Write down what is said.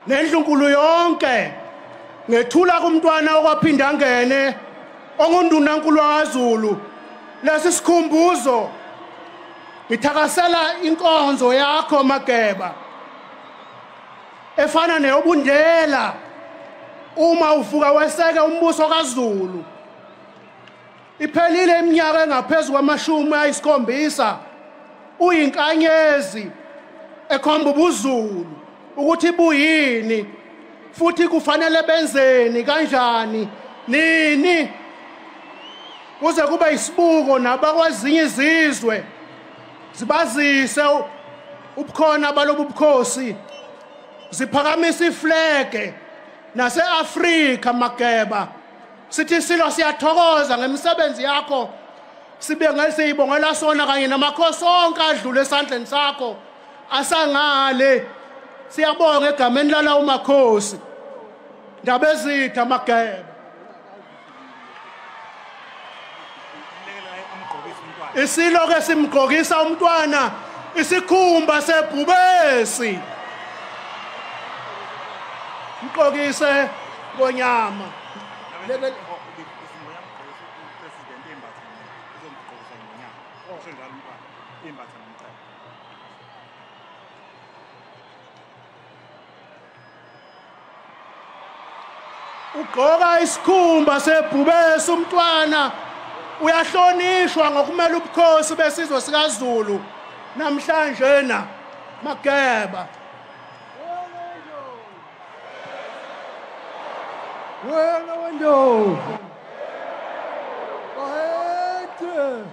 Nendlunkulu yonke ngethula kumntwana okwaphinda ngene ongundunankulu kaZulu lesi sikhumbuzo. Ngithakasela inkonzo yakho Mageba efana neyobundela uma uvuka weseke umbuso kaZulu. Iphelile iminyaka engaphezulu kwamashumi ayisikhombisa uyinkanyezi ekhomba ubuZulu ukuthi buyini futhi kufanele benzeni kanjani nini kuze kube isibuko nabakwezinye izizwe zibazise ubukhona balobu bukhosi, ziphakamisa iflege nase-Afrika Mageba. Sithi silo siyathokoza ngemisebenzi yakho, sibe siyibongela sona kanye namakhosi onke adlule esandleni sakho asangale. Siyabonga egameni lalawo makhosi. Ndabezitha Mageba. Isilo ke simgqokisa umntwana isikhumba sebhubesi, mgqokise ngonyama. Ugqoka isikhumba sebhubesi umntwana, uyahlonishwa ngokumela ubukhosi besizwe sikaZulu namhlanje na Mageba. Wena wendlovu. Bayethe.